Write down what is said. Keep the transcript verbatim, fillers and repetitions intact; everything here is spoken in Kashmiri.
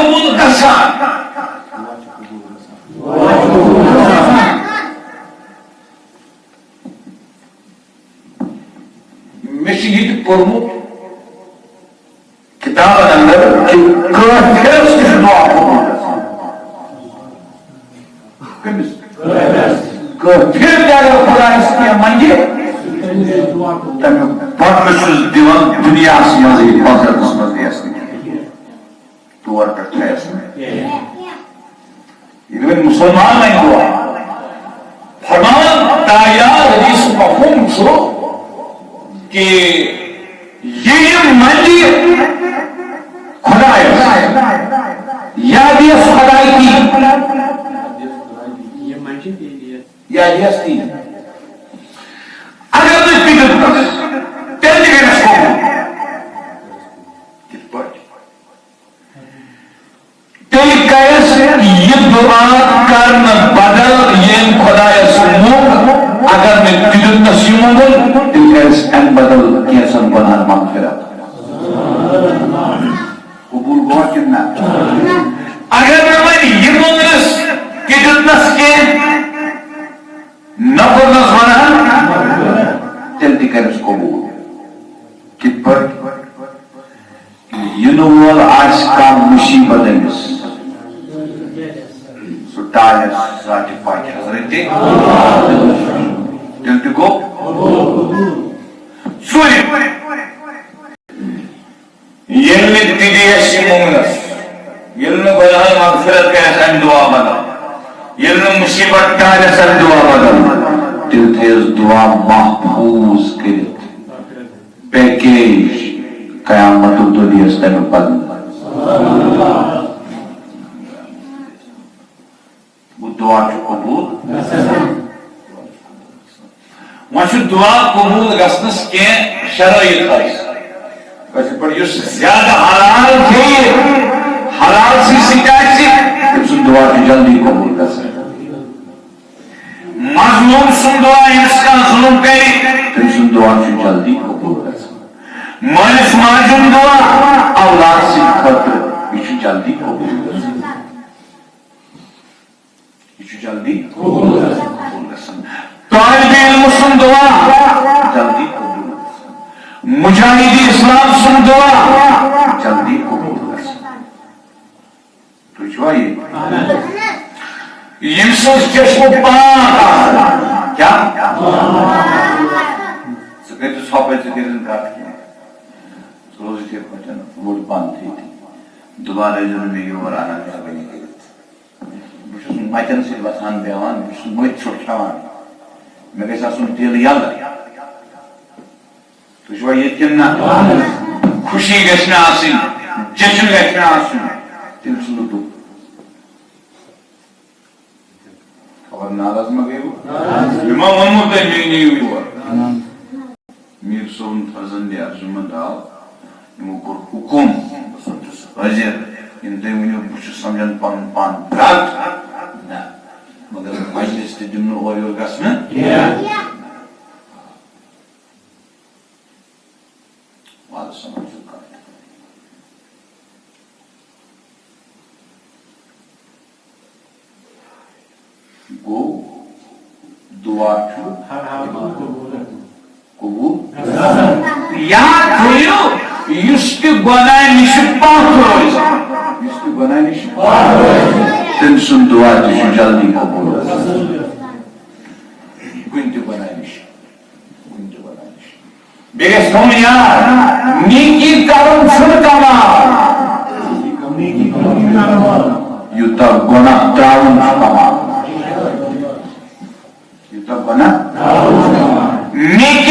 قبول گژھان۔ مےٚ چھُ یہِ تہِ پوٚرمُت کِتابَن اندر کہِ کٲفرَس تہِ چھُ دُعا قبول گژھان۔ کٔمِس؟ کٲفر تہِ اگر خۄدایَس کینٛہہ منٛگہِ، تَمیُک بدلہٕ چھُس دِوان دُنیاہَس منٛزٕے، ٲخرتَس منٛز گژھِ نہٕ کینٛہہ۔ تور پٮ۪ٹھ تھایس نہٕ۔ ییٚلہِ وۄنۍ مُسلمان وۄنۍ گوٚو، فرمان تاجدار حدیث مفہوم چھُ کہِ یہِ یہِ منٛگہِ خۄدایس، یا دِیس خۄداے تی، یا دِیس تی۔ اگر نہٕ تہِ دیُتنس، تیٚلہِ تہِ گٔے اَسہِ قبوٗل۔ کِتھ پٲٹھۍ؟ تیٚلہِ کَرٮ۪س یہِ دُعا کرنہٕ بدل ییٚمۍ خۄدایَس موٚنگ، اگر نہٕ تہِ دیُتنَس یہِ موٚنگُن، تیٚلہِ کَرٮ۪س اَمہِ بدل کینٛژَن گۄناہَن مغفرت۔ قبوٗل گوٚوا کِنہٕ نہ؟ اگر نہٕ وۄنۍ یہِ موٚنگنَس، تہِ دیُتنَس کینٛہہ، نہ کوٚرنَس گۄناہ، تیٚلہِ تہِ کَرٮ۪س قبوٗل۔ کِتھ پٲٹھۍ؟ یِنہٕ وول آسہِ کانٛہہ مُصیٖبت أمِس، سُہ ٹالٮ۪س ذاتِ پاک حضرتِ۔ تیٚلہِ تہِ گوٚو۔ ژوٗرِم، ییٚلہِ نہٕ تہِ دِیَس یہِ موٚنٛگنَس، ییٚلہِ نہٕ گۄناہَن مغفرت کَرٮ۪س اَمہِ دُعا بدل، ییٚلہِ نہٕ مُصیٖبت ٹالٮ۪س اَمہِ دُعا بدل، تیٚلہِ تھٲیِس دُعا محفوٗظ کٔرِتھ۔ پیکیج قیامتُک دۄہ دِیَس تَمیُک بدلہٕ۔ گوٚو دُعا چھُ قبوٗل۔ وۄنۍ چھُ دُعا قبوٗل گژھنَس کینٛہہ شرٲیِط حظ۔ کٲشِر پٲٹھۍ یُس زیادٕ حلال کھیٚیہِ، حلال سٕے سۭتۍ آسہِ، تٔمۍ سُنٛد دُعا چھُ جلدی قبوٗل گژھان۔ مظلوم سُنٛد دُعا، ییٚمِس کانٛہہ ظُلُم کَرِ، تٔمۍ سُنٛد دُعا چھُ جلدی قبوٗل گژھان۔ مٲلِس ماجہِ ہُنٛد دُعا اولاد سٕنٛدِ خٲطرٕ، یہِ چھُ جلدی قبوٗل گژھان۔ یہِ چھُ جلدی قبوٗل گژھان۔ طٲلبِ علمہٕ سُنٛد دُعا جلدی قبوٗل گژھان۔ مُجاہِدِ اِسلام سُنٛد دُعا جلدی قبوٗل گژھان۔ تُہۍ چھِوا یہِ؟ ییٚمہِ سٕنٛز چشمہٕ پانٛژھ آسَن۔ کیٛاہ؟ ژٕ کٔرۍ زِ ژھۄپَے، ژٕ کٔرۍ زِ نہٕ کَتھ کینٛہہ۔ ژٕ روز یِتھَے پٲٹھۍ، وُڈ پَنتھٕے تہِ۔ دُبارٕ ٲسۍزیو نہٕ مےٚ یور اَنان مہربٲنی کٔرِتھ۔ بہٕ چھُس مَتٮ۪ن سۭتۍ وۄتھان بیٚہوان، بہٕ چھُس مٔتۍ ژھوٚٹ کھٮ۪وان۔ مےٚ گژھِ آسُن دِل یَلہٕ۔ تُہۍ چھِوا ییٚتہِ کِنہٕ نہ؟ خوشی گژھِ نہٕ آسٕنۍ، جشن گژھِ نہٕ آسُن، تٔمۍ سُنٛد لطف۔ خبر ناراض ما گٔیوٕ؟ مےٚ ما ووٚنمُت تۄہہِ، مےٚ نِیِو یور؟ میٖر صٲبُن فرزند ارجُمنٛد آو، یِمو کوٚر حُکُم، بہٕ سمجھُس حٲضِر، یِم تُہۍ ؤنِو، بہٕ چھُس سمجھان پنُن پان غلط۔ نہ، مگر مجلس تہِ دِمہٕ نہٕ اورٕ یورٕ گژھنہٕ۔ وعلیکم السلام۔ گوٚو، دُعا چھُ قبوٗل۔ یاد تھٲیِو، یُس تہِ گۄناہ نِش پتھ روزِ، یُس تہِ گۄناہ نِش پتھ روزِ، تٔمۍ سُنٛد دُعا تہِ چھُ جلدی قبوٗل گژھان۔ کُنہِ تہِ گۄناہ نِش، کُنہِ تہِ گۄناہ نِش۔ بیٚیہِ گژھِ تھاوُن یاد، نیکی کرُن چھُنہٕ کمال، یوٗتاہ گۄناہ ترٛاوُن چھُ کمال۔ یوٗتاہ گۄناہ۔ نیکی